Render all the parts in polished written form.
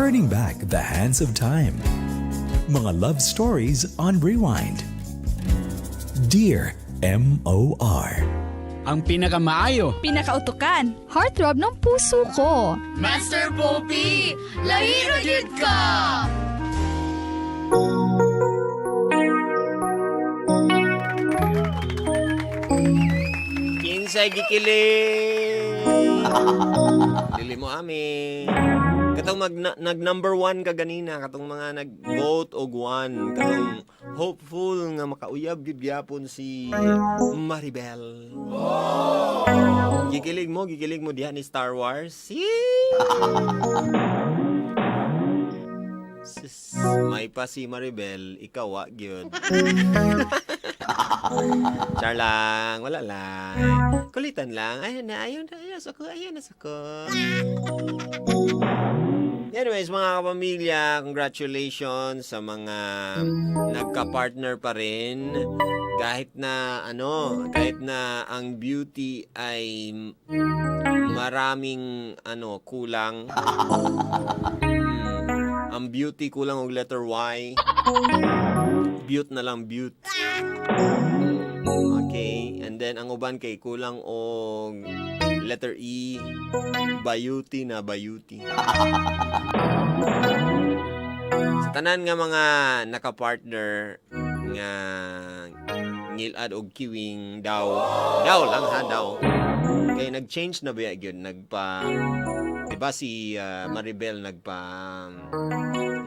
Turning back the hands of time. Mga love stories on rewind. Dear MOR. Ang pinakamaayo. Pinakautukan. Heartthrob ng puso ko. Master Poppy! Lahi ra gyud ka! Kinsay gikilig? Dili mo amin. Katong nag number one ka ganina, katong mga nag-vote og one, katong hopeful nga makauyab gyud gyapon si Maribel. Gikilig mo diha ni Star Wars. Si Sis, may pa si Maribel, ikaw wa gyud. Char lang, wala lang. Kulitan lang. Ayun na, ayun na, ayun na, suko, ayun na, suko. Anyways, mga kapamilya, congratulations sa mga nagka-partner pa rin. Kahit na, ano, kahit na ang beauty ay maraming, ano, kulang. Ang beauty kulang og letter Y. Beaut na lang, beaut. Okay, and then ang uban kay kulang og letter E, bayuti na bayuti. Sa tanan nga mga nakapartner nga ngilad og kiwing daw, daw lang ha daw. Kay nag-change na ba gyud nagpa, 'di ba si Maribel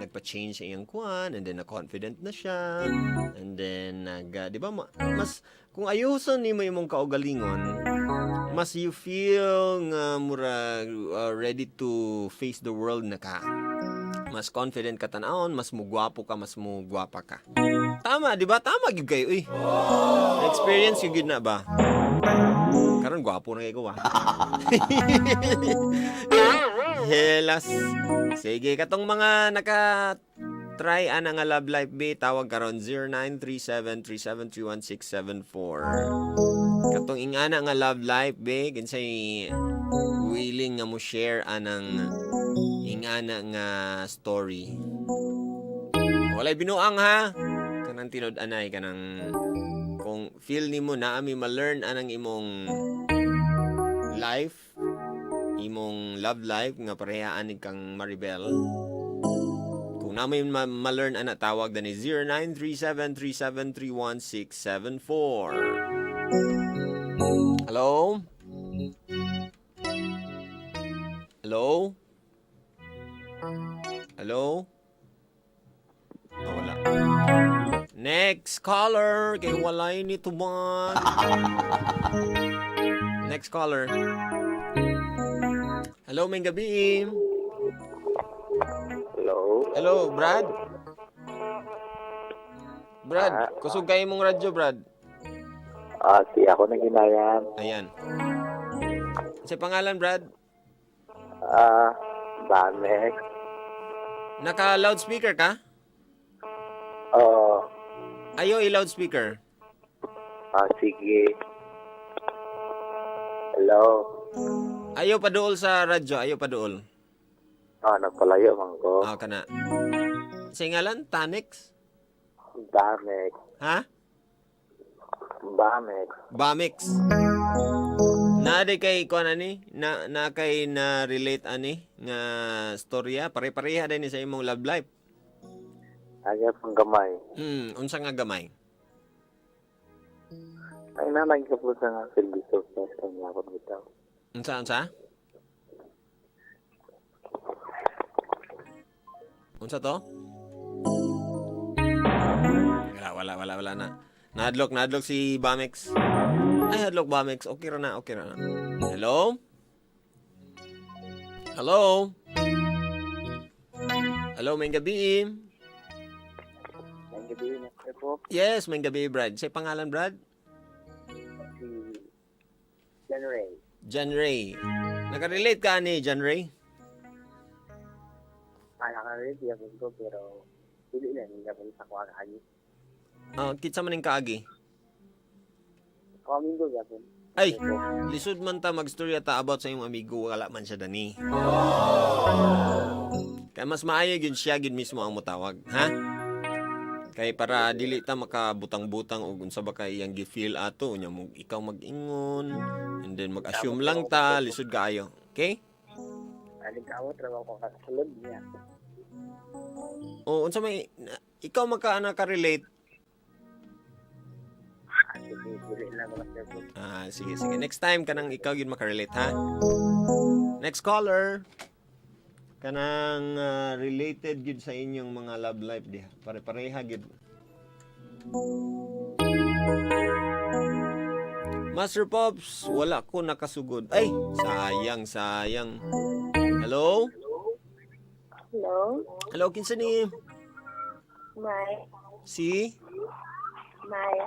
nagpa-change sa iyang kuan and then na confident na siya and then nag 'di ba mas kung ayuson nimo imong kaugalingon, mas you feel nga murag ready to face the world na ka, mas confident ka tan-awon, mas mugwapo ka, mas mugwapa ka. Tama, di ba? Tama gyud kayo, uy. Experience gyud na ba? Karon gwapo na kayo ko, ah. Helas. Sige, katong mga naka try ana nga love life be, tawag karon 0937-3731674. Katong ingana nga love life be, kinsay willing nga mo share anang ingana nga story. Walay binuang ha. Kanang tinud-anay, kanang kung feel nimo na ami ma-learn anang imong life, imong love life nga pareha ani kang Maribel. Kung namin ma-learn ana, tawag dani 0937-3731674. Hello? Hello? Hello? Oh, wala. Next caller. Kay walay ni tuman. Next caller. Hello, may gabi. Hello? Hello, Brad? Brad, kusog kayo mong radyo, Brad. Ah, si ako na ginayan. Ayan. Sa pangalan, Brad? Ah, Bamek. Naka-loudspeaker ka? Oo. Ayo, i-loudspeaker. Ah, sige. Hello? Ayo paduol sa radyo, ayo paduol. Ah, nagpalayo man ko. Ah, kana. Sa ngalan, Tanix? Bamek. Ha? Bamek. Bamix. Naade kay kuan ani? Na kay na relate ani nga storya, pare-pareha din ni sa imong love life. Aga pang gamay. Unsa nga gamay? Ay, nanay ka po sa nga service of best kanya ako bitaw. Unsa, unsa? Unsa to? Wala, wala, wala, wala na. Nahadlok, nahadlok si Bamix. Ay, hadlok Bamix. Okay ra na, okay ra na. Hello? Hello? Hello, may gabi. Ang gabi na po. Yes, may gabi, Brad. Sa pangalan, Brad? Si John Ray. John Ray. Nakarelate ka ni John Ray? Ah, nakarelate yapon ko pero dili na nila po sa kuha kaagi. Ah, kitsa man ning kaagi. Kaming ko yapon. Ay, lisod man ta magstorya ta about sa imong amigo, wala man siya dani. Kaya mas maayo gyud siya gyud mismo ang motawag, ha? Kay para dili ta makabutang-butang og unsa ba kay iyang gi-feel ato unya mo ikaw mag-ingon and then mag-assume lang ta, lisod kaayo. Okay? Alig-awat ra ko kasulod niya. O unsa may ikaw maka ka-relate? Sige, dili lang Master Pops. Ah, sige, sige. Next time kanang ikaw gyud makarelate, ha? Next caller. Kanang related gyud sa inyong mga love life diha. Pare-pareha gyud. Master Pops, wala ko nakasugod. Ay, sayang, sayang. Hello? Hello? Hello, kinsa ni? May. Si? May.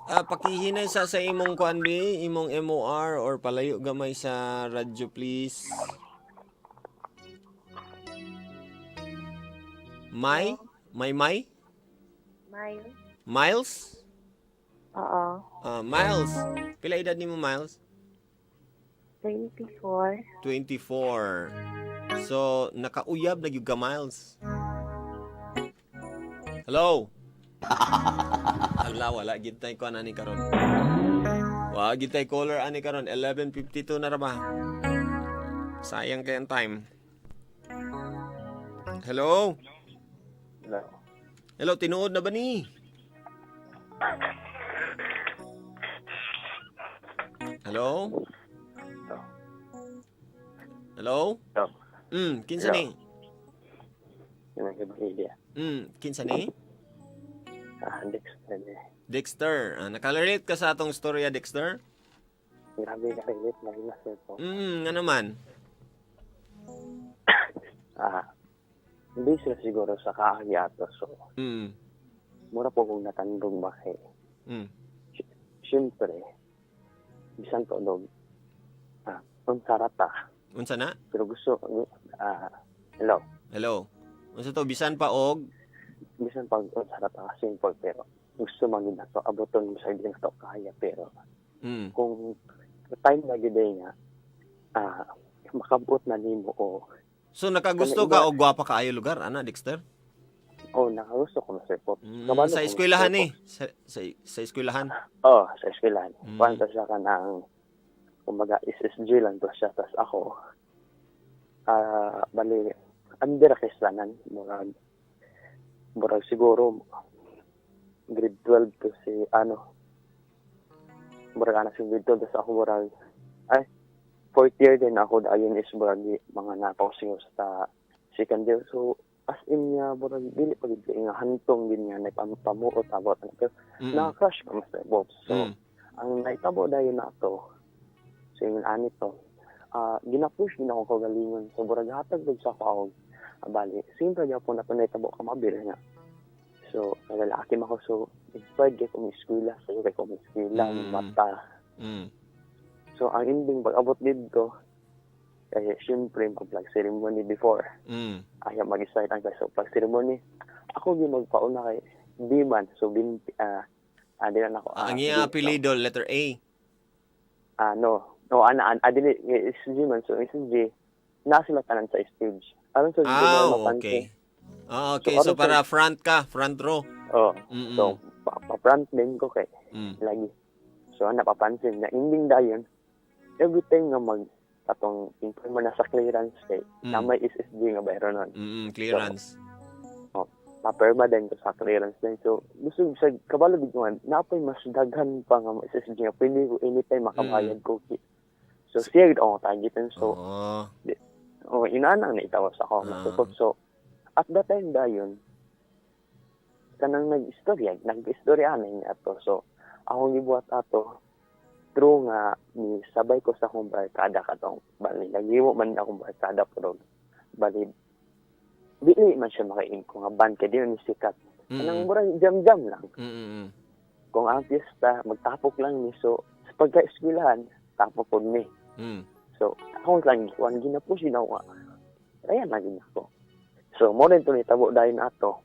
Ah, pakihinay sa imong kuan bi, imong MOR or palayo gamay sa radyo, please. May? May May? May. Miles? Oo. Ah, Miles. Pila edad nimo, Miles? 24. 24. So, nakauyab na gyud ka, Miles. Hello? Ala, wala gid tay kuan ani karon. Wa gid tay caller ani karon, 11:52 na ra ba? Sayang kay ang time. Hello? Hello. Hello, tinuod na ba ni? Hello? Hello? Hello. Kinsa ni? Yung nag-idea. Kinsa ni? Dexter ni. Dexter. Ah, nakarelate ka sa atong storya, Dexter? Grabe ka relate na Master Pops. Ano man? Hindi sila siguro sa kaagi ato. So, mura po kong natandog ba kay siyempre, bisan to dog, unsa ra ta. Unsa na? Pero gusto, hello, Hello. Unsa to, bisan pa og bisan pag unsa ra ta, simple, pero gusto man gid nato, abuton mo sa di na to kaya, pero kung time na gid ay nga, makabot na nimo o So nakagusto Kana ka iba- og gwapa kaayo lugar ana, Dexter? O nakagusto ko, Master Pops. Kabalo Sa ko, eskwelahan Master eh. Sa eskwelahan. Oo, sa eskwelahan. Kuan to siya ka ng, kumbaga, SSG lang to siya. Tapos ako, bali, under kislanan. Murag siguro, grade 12 to si, ano, murag anak si grade 12, tapos ako murag, ay, fourth year din ako, ayun is murag, mga napaw siguro sa second year. So, as in nga, murag, dili pa gid nga hantong din nga, nagpamuot about, ano, pero, naka-crush ko, Master Bob. So, ang naitabo dayon na to, so yung ani to, gina-push din ako kagalingon. So, burag hatag gud sa ako, bali, siyempre gyapon na to naitabo ka mabil nga. So, nalalaki man ako. So, inspired kay kong eskwela. So, kay kong eskwela, bata. So, ang ending, pag-abot dito, kaya siyempre, mag-flag ceremony before. Ayaw mag-start ang so, flag ceremony. Ako gyud magpauna kay Biman. So, bin, di na ako. Ang iyang apelyido, letter A. No. No, ana, ana, dili, SG man. So, SG, na sila tanan sa stage. Aron sa Ah, mapansin. okay. Ah, okay. So, So, para front ka, front row. Oh, so, pa-front din ko kay lagi. So, ana, papansin na ending dayon, every time nga mag atong inform na sa clearance kay na may SSG nga bayro nun. Clearance. So, paperma din ko sa clearance din. So, gusto sa kabalo gid ko nga, napoy mas daghan pa nga SSG nga pwede ko anytime makabayad ko. So, siya gid akong targetin. So, oh, inanang naitawas ako. So, at that time dayon, kanang nag-istorya na niya ato. So, akong gibuhat ato, true nga, ni sabay ko sa akong barkada katong, bali, naghimo man akong barkada, pero, bali, dili man siya makain ko nga band, kaya di na ni sikat. Kanang murag jam-jam lang. Kung ang piyesta, magtapok lang ni. So, sa pagka-eskwelahan, tapok ko ni. So, ako lang, gikuan, ginapusin ako nga. Ayan na gina ko. So, mo rin ito nitabo dahil ato.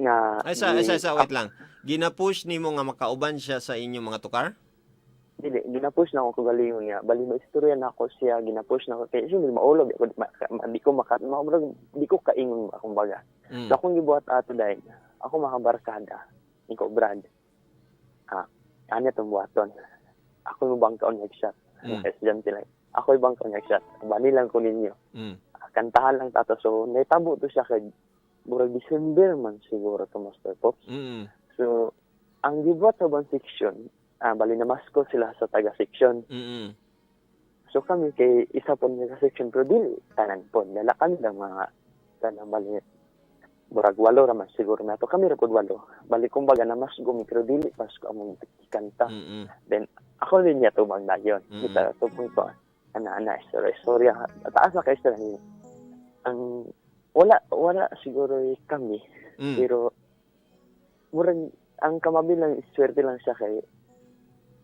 Nga, Ay, sa, wait lang. Gina-push nimo nga makauban siya sa inyong mga tukar? Dili, ginapush na ako kagalingon niya. Bali maistorya na ako siya, ginapush na ako kay siyempre maulog ako, di ko maka ma, murag, di ko kaingon ba kumbaga. So akong gibuhat ato dahil ako makabarkada niko Brad. Ah, ano tong buhaton? Ako mo bangkaon nag-shot. Estudyante lang. Ako yung bangkaon nag-shot. Bani lang ko ninyo. Ah, kantahan lang tato. So, naitabo to siya kay murag December man siguro to, Master Pops. So, ang gibuhat sa bang section, bali na masko sila sa taga section. So kami kay isa po nila section pero dili tanan po nala kami lang mga kanang bali murag walo ra man siguro nato kami ra pud walo bali kumbaga na mas gumi pero dili pasko among kanta. Then ako din niya tubang na yun. Kita tubang ko ana ana istorya istorya taas na kay istorya niya. Ang wala wala siguro kami pero murag ang kamabi lang swerte lang siya kay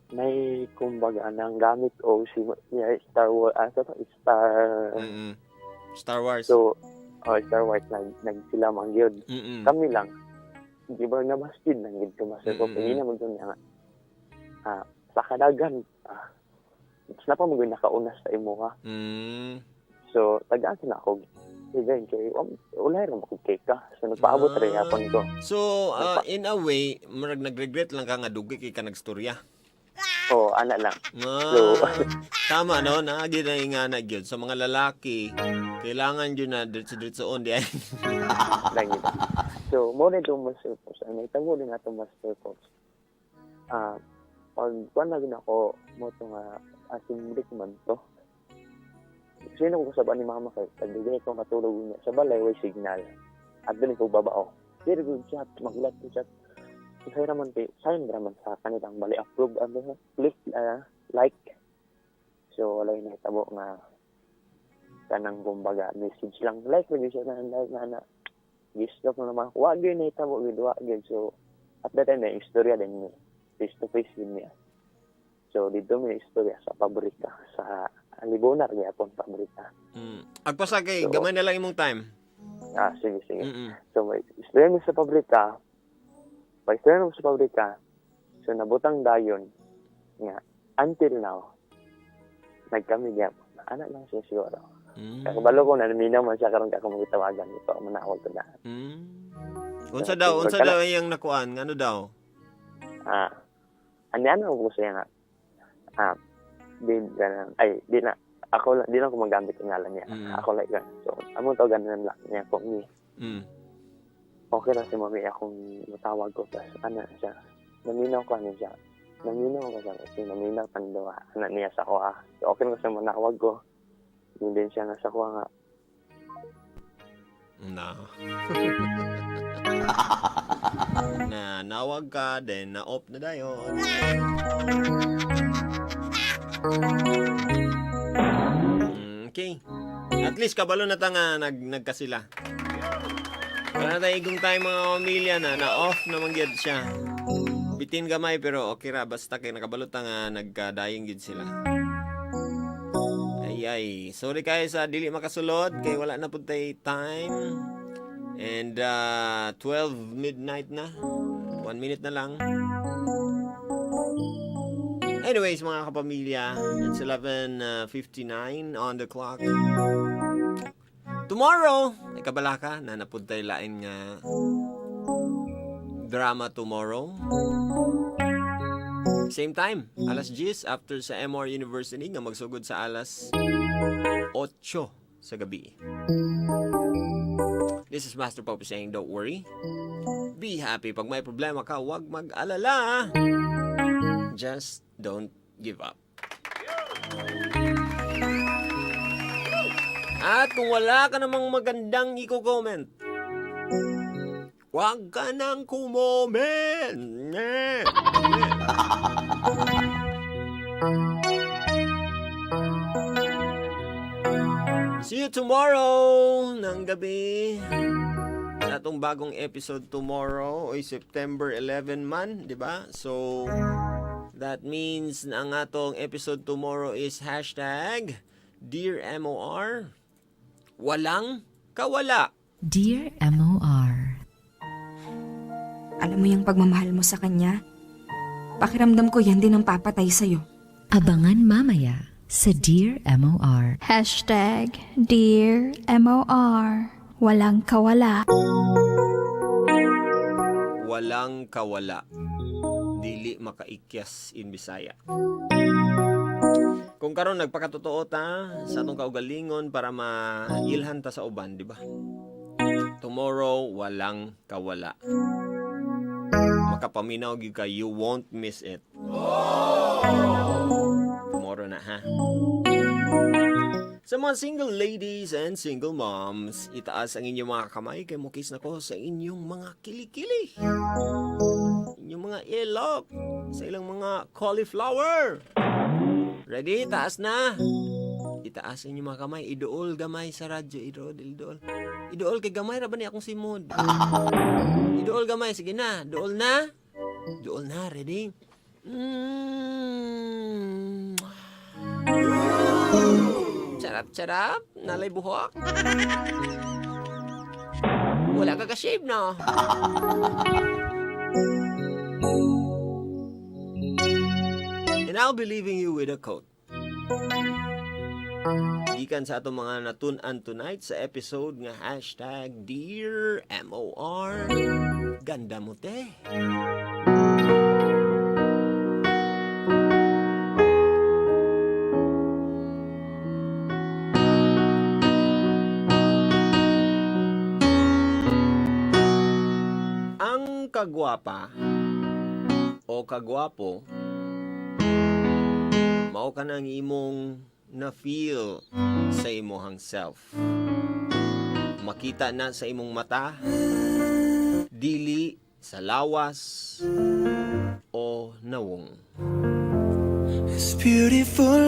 may kumbaga nang gamit o si yeah, Star Wars sa to? Star Star Wars. So oh, Star Wars nag nag sila man gyud. Kami lang di ba nga bastid lang gyud ko, Master ko. Hindi naman gyud nga sa kadagan mas na pa mo gyud nakauna sa imuha. So tagaan na ako even kay wala ra mo kay ka so nagpaabot ra yapon ko. So, in a way, murag nagregret lang ka nga dugi kay ka nagstorya. Oh, ana lang. Ah, So, tama no, naagi na nga na gyud sa mga lalaki, kailangan gyud na diretso-diretso on di ay. Lang yun. So, mo na itong Master Pops. Ang naitabo din ato, Master Pops. Pag kuan na gid ako, mo ito nga, asim break man to. Sino ko kasabaan ni mama kay, pag ko matulog niya sa balay, way signal. At doon ko babao. Pero good chat, magulat ko chat. Say raman kay, sign raman sa kanilang bali approve, ano, click, like. So, wala yung nahitabo nga kanang kumbaga message lang like lagi siya na like na na gisto ko naman wa gyud nahitabo gyud wa gyud. So at that time na istorya din ni face to face din niya. So dito may istorya sa pabrika sa Libonar gyapon pabrika. Agpasa kay So, gamay na lang imong time. Ah, sige sige. So may istorya mi sa pabrika, pag istorya mi sa pabrika, so nabutang dayon nga until now nagkami gyapon anak lang siya siguro. Kabalo ko na naminaw man siya karon ka akong gitawagan ito manawag ko na. Unsa daw, unsa daw iyang nakuan? Ngano daw? Ani ano ko siya nga. Di ganun. Ay, di na ako lang, di lang ko magamit ang ngalan niya. Ako lang yun. So, among tawagan na lang niya ko ni. Okay na si mami akong matawag ko tapos ana siya. Naminaw ko ano siya. Naminaw ko siya kasi naminaw kan daw ana niya sa ko ah. So, okay na siya manawag ko. Hindi din siya nasa kuha nga. Na. Na nawag ka, then na-off na dayon. Okay. At least kabalo na ta nga nagkasila. Wala na tayo igong tayo mga pamilya na na-off na man gyud siya. Bitin gamay pero okay ra basta kay nakabalo ta nga nagkadayong gyud sila. Ay ay, sorry kayo sa dili makasulod kay wala na pud tay time. And 12 midnight na. 1 minute na lang. Anyways, mga kapamilya, it's 11:59 on the clock. Tomorrow, ay kabala ka na napuntay lain nga drama tomorrow. Same time, alas 10 after sa MR University nga magsugod sa alas 8 sa gabi. This is Master Pope saying, don't worry. Be happy. Pag may problema ka, huwag mag-alala. Just don't give up. At kung wala ka namang magandang i-comment, huwag ka nang kumoment. Eh. See you tomorrow ng gabi. Sa atong bagong episode tomorrow ay September 11 man, di ba? So, that means na ang atong episode tomorrow is #DearMOR. Walang kawala. Dear MOR. Alam mo yung pagmamahal mo sa kanya? Pakiramdam ko yan din ang papatay sa'yo. Abangan mamaya sa Dear MOR. #DearMOR. Walang kawala. Walang kawala. Dili makaikyas in Bisaya. Kung karon nagpakatotoo ta sa atong kaugalingon para mailhan ta sa uban, di ba? Tomorrow, walang kawala. Makapaminaw gyud ka, you won't miss it. Tomorrow na, ha? Sa mga single ladies and single moms, itaas ang inyong mga kamay kay mukis na ko sa inyong mga kilikili. Inyong mga ilok, sa ilang mga cauliflower. Ready? Taas na. Itaas ang inyong mga kamay. Iduol gamay sa radyo. Iduol, iduol. Iduol kay gamay ra ba ni akong simod? Iduol gamay. Sige na. Duol na. Duol na. Ready? Sarap, sarap. Nalay buhok. Wala ka ka-shave, no? And I'll be leaving you with a quote. Gikan sa atong mga natun-an tonight sa episode nga #DearMOR. Ganda mo, te. Ang kagwapa o kagwapo, mao ka nang imong na-feel sa imong self. Makita na sa imong mata, dili sa lawas o nawong. It's beautiful.